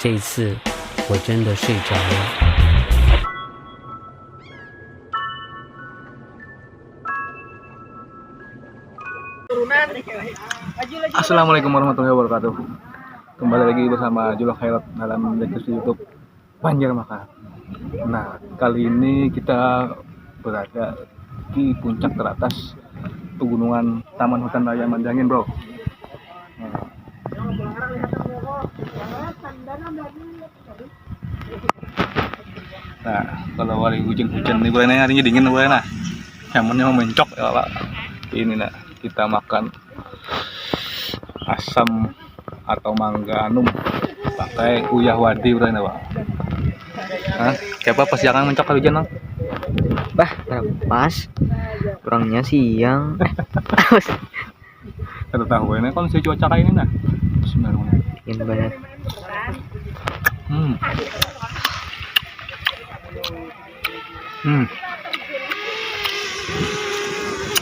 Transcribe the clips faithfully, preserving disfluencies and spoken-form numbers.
这一次我真的睡着了。 Assalamualaikum warahmatullahi wabarakatuh. Kembali lagi bersama Julak Khairot dalam podcast YouTube Banjar Makan. Nah, kali ini kita berada di puncak teratas pegunungan Taman Hutan Raya Manjangin, bro. Nah. Nah, kalau hari hujan-hujan nih, boleh nih, harinya dingin, boleh nah. Nyamannya memencok ya lah. Ini nah, kita makan asam atau mangga anum pakai uyah wadi, boleh nih, Bang. Hah? Siapa pas jangan mencok hujan, Bang? Bah, pas. Kurangnya siang. Kada tahu ini kondisi cuaca kayak ini nah. Bismillahirrahmanirrahim. Yang banyak. Hmm. Hmm.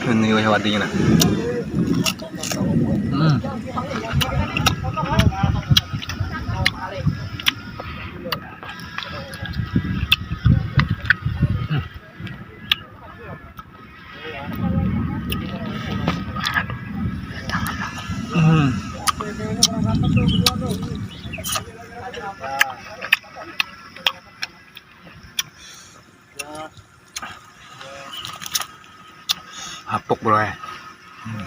Ini weh wadinya nah. Hmm. Hmm. Apuk, bro, eh. Hmm.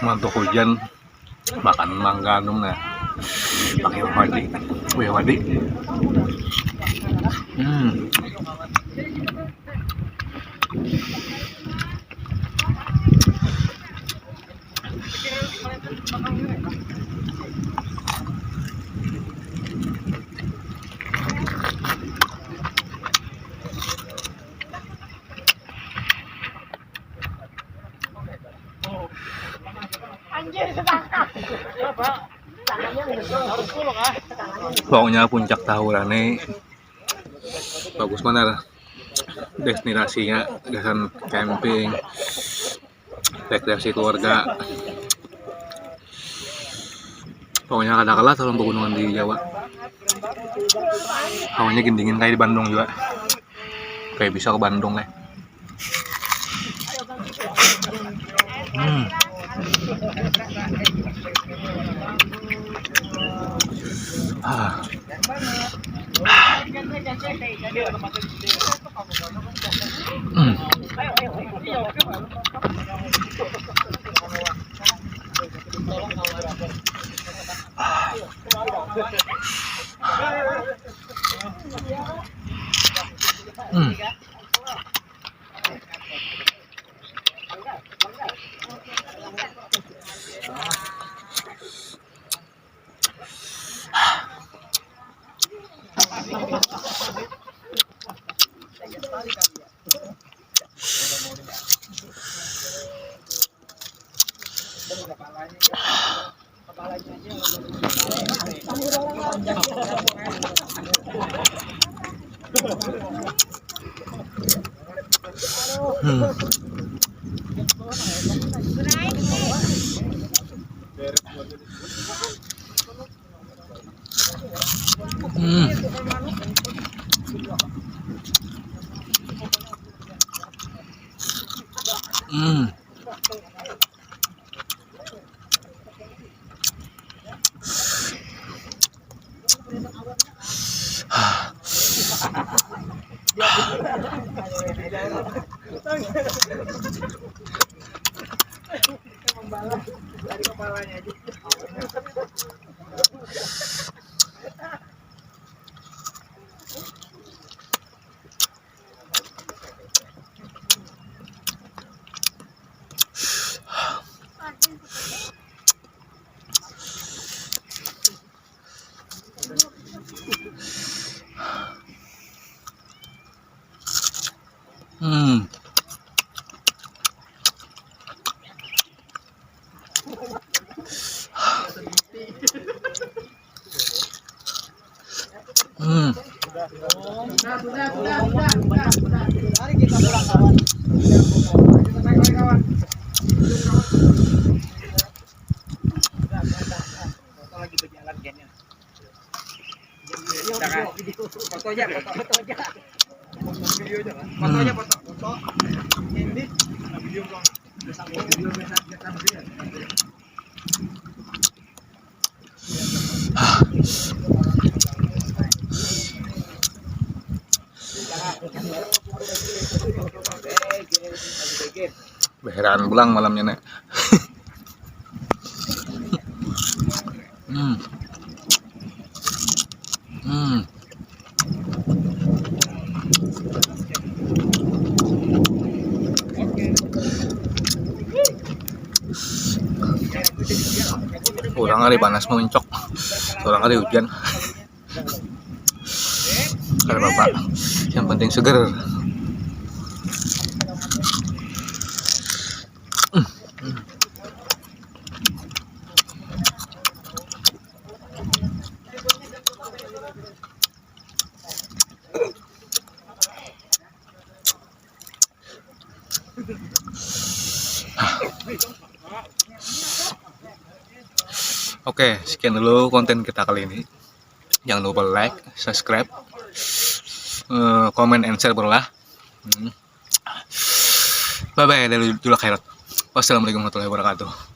Mantuk hujan, makan mangga anum nah. Pakai wadi. Wih, wadi. Hmm. Pokoknya puncak Tahura ni bagus banar. Destinasinya gasan camping, rekreasi keluarga. Pokoknya kada kalah lawan pegunungan di Jawa. Hawanya gin dingin kayak di Bandung juga. Kayak bisa ke Bandung nih. Hmm. Ah. Hmm. Hmm. Hmm. Hmm. Hmm. Hmm. Hmm. Sudah, sudah, sudah, sudah, sudah, sudah. Mari kita pulang, kawan. Kita balik, kawan. Foto lagi berjalan kayaknya. Jangan. Foto aja, foto, foto aja. Foto aja, foto. Foto. Ini video doang. Beheran pulang malamnya, Nek. Hmm. Hmm. Orang hari panas muncok, orang hari hujan. Kada apa-apa, yang penting seger. Oke, sekian dulu konten kita kali ini. Jangan lupa like, subscribe, eh, comment, and share, bro lah. Hmm. Bye bye, dari Julak Khairot. Wassalamualaikum warahmatullahi wabarakatuh.